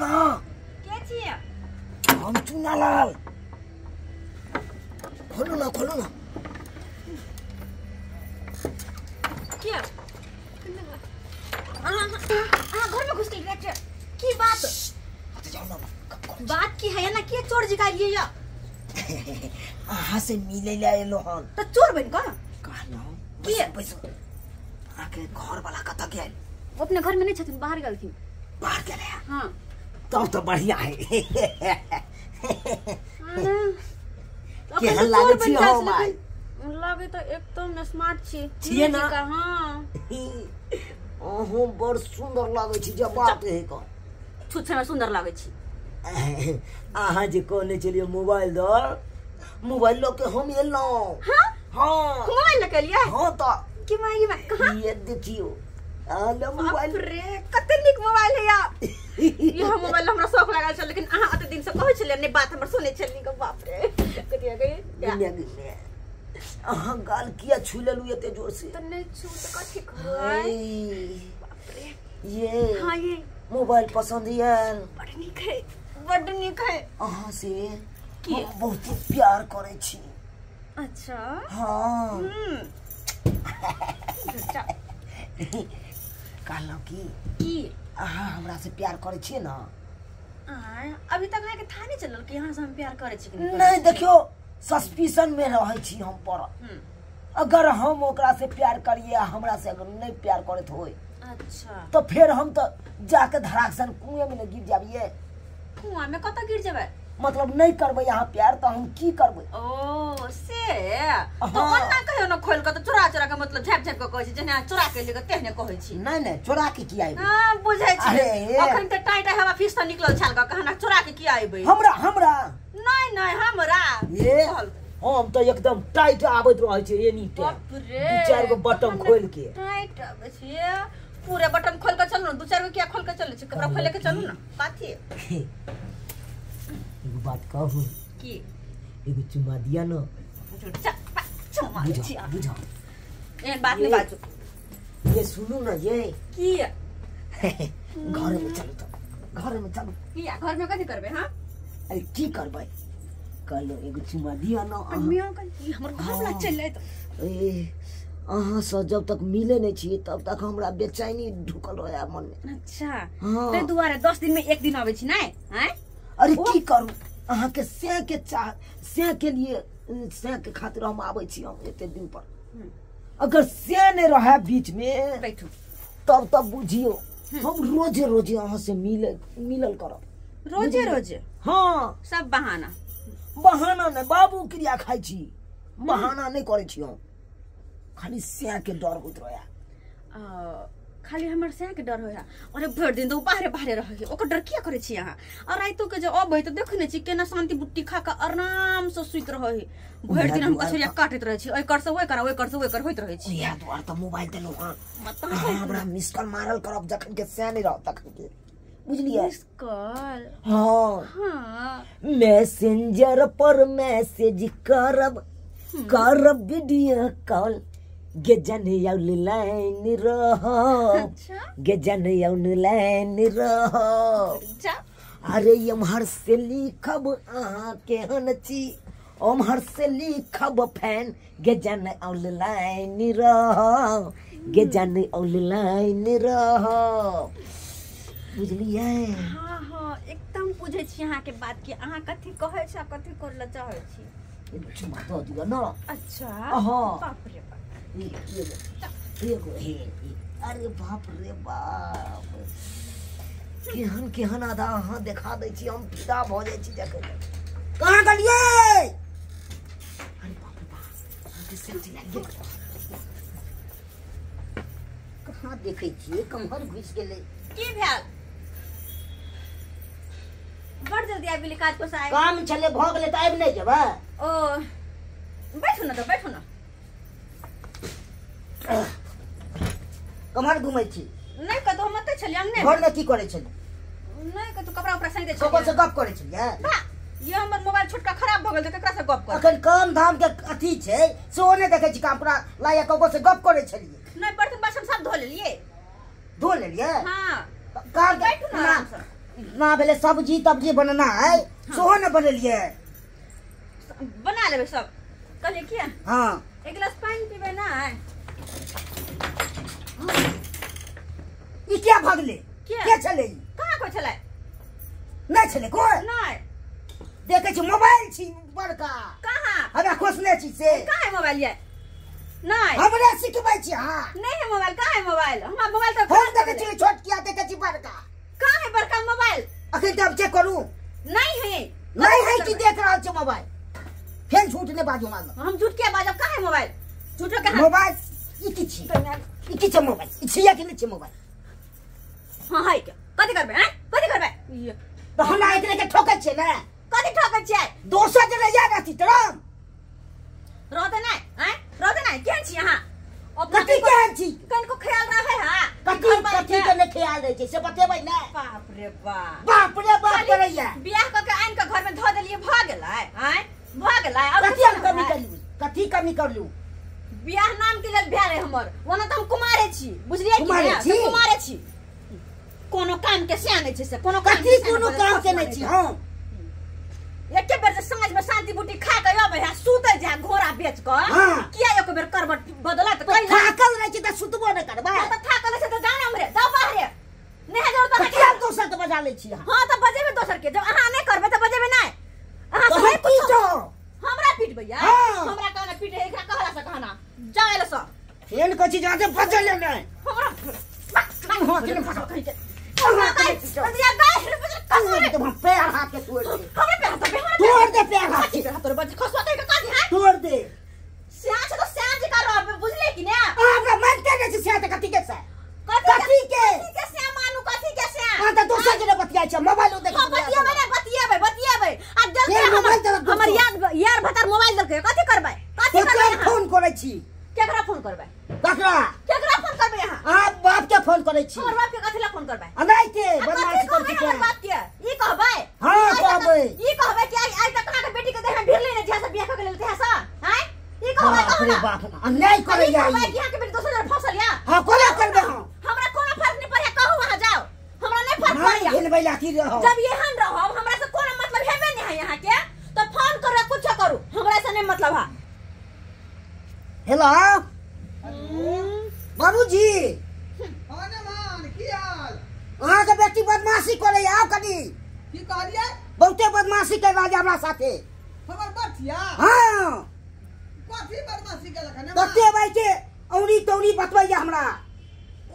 ना के छियै? हम चुनालाल। खोलू ना, खोलू ना। किया अहाँ घर में घुस गेल रे? की बात? जाओ ना। बात की है ना, के चोर जगालिए या? अहाँ से मिले ले एलो हन। त चोर बन का कहलौ की? बैसो। अहाँके घर वाला कतऽ गेल? वो अपने घर में नहीं छथिन, बाहर गेलखिन। बाहर गेलै? हाँ। तब तो बढ़िया है। केहन केहन लागै छी हम आइ? लागे तो एकदम स्मार्ट छी। छियै ना? हाँ। अहूँ बड़ सुंदर लागै छी, जे बात है का। छुच्छे में सुंदर लागै छी। अहाँ जे कहने छलियै मोबाइल दऽ, मोबाइल लऽ के हम एलहुँ। हाँ? हाँ। मोबाइल लऽ के एलियै? हाँ तऽ। की माय, की माय, कहाँ? ये देखियौ, अहाँ लग मोबाइल। बाप रे, कते नीक मोबाइल है यार। इहो मोबाइल हमरा शौक लागल छल, लेकिन अहाँ एते दिन से कहै छलियै नहि, बात हमर सुनै छलियै। बाप रे, कतिया गई। अहाँ गाल किया छू लेलु एते जोर से? तऽ नहि छू तऽ कथी करू? बाप रे। ये हाँ, ये मोबाइल पसंद आयल? बड़ नीक है, बड़ नीक है। अहाँ से की? हम बहुत प्यार करै छी। अच्छा। हाँ। अच्छा। कहलहुँ की की अहाँ हमरा से प्यार करै छियै ना? आय, अभी तक अहाँके था नहीं चलल कि अहाँ से हम प्यार करै छी कि नहीं? नहीं, देखियो सस्पिशन में रहै छी हम पर। अगर हम ओकरा से प्यार करिए, हमरा से अगर नहीं प्यार करत होय, अच्छा, तो फिर हम तो जाके धड़ाक सन कुएं में गिर जाबिए। कुआं में कतऽ गिर जेबै? मतलब नहीं करबै यहाँ प्यार तो हम की करबै? ओ से तो ओना कहियो न खोल के, तो चोरा चोरा के, मतलब झापि झापि के कहै छी, जेना चोरा के लेके तेहने कहै छी। नहीं नहीं, चोरा के की आइबै? हां, बुझै छी। अरे। अखन त टाइट हवा फीस त निकलल छाल के, कहना चोरा के की आइबै? हमरा हमरा नहीं नहीं, हमरा ये कहल। हम तो एकदम टाइट आबैत रहै छै एनी टाइम। बाप रे, दू चार गो बटन खोल के। टाइट आबै छै, पूरा बटन खोल के चलू ना, दू चार गो किया खोल के चलै छै? कपड़ा खोल के चलू ना, कथी? एगो बात कहू? की? एगो चुमा दिया ना। चुमा बुझा छी। बुझा। एहन बात नहीं बाजू। ये सुनू ना, ये की? घर में चलू, तो घर में चलू। किया घर में कथी करबै? हां, अरे की करबै, कहलो एगो चुमा दिया ना। मियां ई हमर घर वाला चलि आयत। ए, अहाँ से जब तक मिले नहीं छी तब तक हमरा बेचैनी ढुकल रहे मन में। अच्छा। हाँ। ताहि दुआरे 10 दिन में एक दिन आबै छी नै? हैं? अरे की करू, अहाँ के से के चाह से के लिए, से के खातिर हम आबै छी हम एते दिन पर। अगर से नहीं रहे बीच में, बैठू, तब तब बुझियो हम रोजे रोजे अहाँ से मिले मिलल करब। रोजे रोजे? हाँ। सब बहाना। बहाना नहीं बाबू, क्रिया खाइ छी, बहाना नहीं करै छी हम, खाली से के डर होइत रहे। खाली हमर से के डर होया? अरे भरि दिन तो बाहरे बाहरे रहै, ओकर डर किया करै छी अहाँ? आ रातिो के जे अबै तऽ देखै नै छी केना शांति बुट्टी खा के आराम से सुति रहै। भरि दिन हम कछुरिया काटैत रहै छी, ओहि कर से ओहि कर, ओहि कर से ओहि कर होइत रहै छी। इएह दुआरे तऽ मोबाइल देलहुँ हँ। अहाँ हमरा मिस कॉल मारल करब जखन के से नहीं रहत तखन के, बुझलियै? Miss call? हाँ। हाँ। मैसेंजर पर मैसेज करब, करब वीडियो कॉल, गे जन ऑनलाइन रहो। अच्छा। गे जन ऑनलाइन रहो। अच्छा। अरे एम्हर से लिखब अहाँ केहन छी, ओम्हर से लिखब फैन, गे जन ऑनलाइन रहो, गे जन ऑनलाइन रहो। बुझलियै? हाँ हाँ, एकदम बुझै छी अहाँके बात कि अहाँ कथी कहै छी आ कथी करै लए चाहै छी। एगो चुमा दऽ दिअ ना। अच्छा। हाँ। बाप रे बाप। एगो एगो हे, अरे बाप रे बाप, केहन केहन आधा अहाँ देखा दै छी, हम फिदा भऽ जाइ छी जखन। कहाँ गेलियै? अरे बाप रे बाप, अहाँके सेल्फी लागि गेल। कहाँ देखै छियै, कम्हर घुसि गेलै? की भेल? बड़ जल्दी आबि गेली काज पर से आइ। काम छलै भऽ गेलै तऽ आबि नहि जेबै? ओ बैठू ना, तऽ बैठू ना। कम्हर घुमै छी? नहि कतौ, हम एतै छलियै अंगने। घरमे की करै छलियै? नहि कतौ, कपड़ा उपड़ा सैंतै ककरो से छलियै। गप करै छलियै? बा, ये हमर मोबाइल छोटका खराब भऽ गेल तऽ केकरा से गप करब? अखन काम धाम के अथी छै सेहो नहि देखै छी, काम पूरा लाया ककरो से गप करै छलियै। नहि, बर्तन बासन सब धो लेलियै। धो लेलियै? हाँ। काम बैठू ना आराम से। ना भेलै सब्जी तब्जी बनना है सेहो ने बनेलियै। बना लेबै सब। कहलियै किया? हाँ एक गिलास पानि पीबै ना? ई किया भगले? के छलै? कहाँ कोइ छलै? नहि छलै कोइ? नहि। देखै छी मोबाइल छी बड़का। कहाँ? हमरा खोसने छी से। कहाँ है मोबाइल ये? नहीं। हमरे सिखबै छी अहाँ। नहीं है मोबाइल। कहाँ है मोबाइल? हमरा मोबाइल तो फोन देखै छी छोट किया देखै छी बड़का। कहाँ है बड़का मोबाइल? अखन तऽ हम चेक करू। नहीं है। नहीं है कि देख रहल छी मोबाइल। फेर झूठ नहि बाजू हमरा। हम झूठ किया बाजब? कहाँ है मोबाइल? झूठो कहाँ? मोबाइल ई की छी? ई की छै मोबाइल? ई छियै कि नहि छै मोबाइल? हाँ है के। कथी करबै? हैं कथी करबै? तऽ हमरा एकरे के ठोकै छियै ने। कथी ठोकै छियै? दोसर जगह याद रहती तरम रहते नहीं हैं रहते नहीं। केहन छी अहाँ? कथी केहन छी? कनको ख्याल रहे हां? कथी कथी के नहि ख्याल रहै छै से बतेबै ने। बाप रे बाप, बाप रे बाप करैया। बियाह क के आनि के घर में धऽ देलियै भ गेलै। हैं भ गेलै। अब कथी हम कमी करलू? कथी कमी करलू? बियाह नाम के लेल भेल हमर, ओना तऽ हम कुमारे छी बुझलियै कि नहि? कुमारे छी। कोनो काम के से नहि छै से कोनो काम कथी कोनो काम के नहि छी हम। एके बेर जे साँझ में शांति बूटी खा के अबै है सुतै जा घोड़ा बेच के किया एक बेर करबट बदलत? कहि थाकल रहै छी तऽ सुतबो नहि करबै। तऽ थाकल छै तऽ जाउ ने हमरे, जाउ बाहरे। नहि जाउ तऽ किया दोसर के बजा लै छी अहाँ? हां तऽ बजेबै दोसर के। जब अहाँ नहि करबै तऽ बजेबै नहि। अहाँ सब पीटो हमरा पीटबै यार। हमरा कहना पीटे एकरा कहला से कहना जाउ एले से। फेन कहै छी जाके बजले नहि हमरा। पैर हाथ के तोड़ दे। तोड़ दे पैर हाथ के। तोड़ बज खसवा के का दी है? तोड़ दे। स्याह छै तो स्याह जका रहबे बुझले कि ने? हमरा मानते नै छै स्याह त कथी के स्याह? कथी के? कथी के स्याह मानू? कथी के स्याह? हां त दोसर जने बतियाय छै मोबाइल देख। हां बतियेबै ने, बतियेबै बतियेबै। आ देलकै हमर याद यार भतार मोबाइल देलकै। कथी करबै? कथी करबै? फोन करै छी। केकरा फोन करबै? ककरा? केकरा फोन करबै अहाँ? अहाँ बाप के फोन करै छी। हमर बाप के कथी ला फोन करबै? अनाइ के बदमाशी करै छी हमर बाप के। ई कहबै? हां कहबै। ई कहबै कि आइ तक अहाँ के बेटी के देह में भिरलै नै जहाँ से बियाह क के लेल तेहाँ से? हैं ई कहबै? बाप रे बाप अन्याय करै या ई कहबै कि अहाँ के बेटी दोसर जगह फंसल या? हां कोना करबै हम? हमरा कोनो फर्क नै पड़ै। कहू अहाँ जाओ, हमरा नै फर्क पड़ै। नहि हिलबै लाठी रहब। जब एहन रहब हमरा से कोनो मतलब हेबे नै है अहाँ के तो फोन करू कुछ करू हमरा से नै मतलब है। हेलो बाबूजी। हाँ मान की हाल? अहाँ के बेटी बदमाशी करे आउ कनी। की कहलियै? बहुते बदमाशी कर रहल हमरा साथे। हमर बटिया? हाँ। कथी बदमाशी केलक हन? कते भाई के औरी तौरी बतबैया हमरा।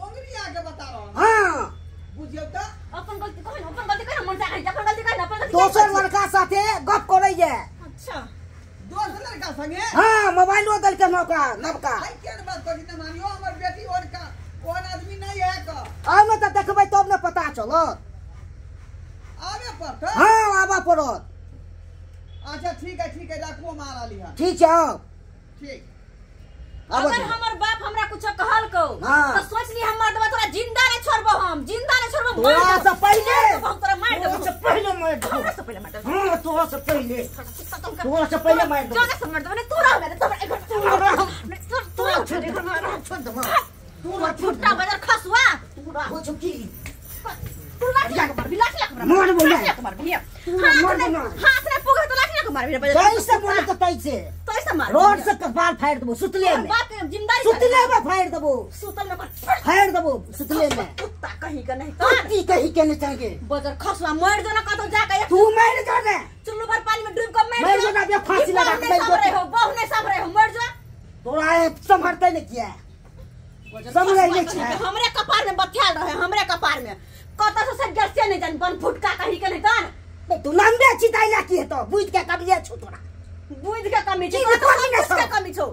ओंगरी आके बता रहल। हाँ बुझियौ त अपन गलती कहै, अपन गलती कहै मन से अपन गलती कहै, अपन गलती दोसर लड़का साथे गप करैया। अच्छा दोसर लड़का संगे? हाँ मोबाइलो देलकै हमरा ओकरा नबका। है केन बात करी न मानियो हमर बेटी और का और आदमी नहीं है का। आउ न त देखबै तब न पता चलत। आबे पड़त? हाँ आबे पड़त। अच्छा ठीक है ठीक है राखू हम आ रहली हन। ठीक छै आउ। ठीक। अगर हमर बाप हमरा कुछ कहलको तो सोच ली हम मर्दबा तोरा जिंदा नहीं छोड़बो, हम जिंदा नहीं छोड़बो। तोरा से पहले हम तोरा मार देबो। तोरा से पहले मार देबो। हमरा से पहले मार देबो। हां तोरा से पहले, तोरा से पहले मार देबो। जोने से मार देबो ने तोरा हमरा तोरा एक तोरा छोड़ दे, छोड़ दे तोरा फुट्टा बजर खसुआ तोरा हो छौ की? तू लाठी लगा मार, लाठी लगा मार, मार बोला लाठी लगा मार भैया। हाथ ने पुगे तो लाठी लगा मार भैया। कैसे बोले तो तैसे तैसे मार। रोड से कपाल फाड़ देबो सुतले में। बाप के जिम्मेदारी सुतले में फाड़ देबो। सुतल में फाड़ देबो सुतले में। कुत्ता कहीं के नहीं तो कुत्ती कहीं के नहीं चाहिए। बजर खसुआ मर जो ना कतो जाके तू मर जो ना चुल्लू भर पानी में डूब के मर जो ना बे फांसी लगा के मर जो। बहु नहीं संभरे हो मर जो। तोरा संभरते नहीं किया समझै नहीं छै। हमरे कपार में बथ्याल रहे, हमरे कपार में कत से सज्जर से नहीं जान बन फुटका कहीं के नहीं जान। तू लंबे छी ताई ला की हेतो बुझ के कमिए छौ तोरा। बुझ के कमी छौ, तोरा के कमी छौ।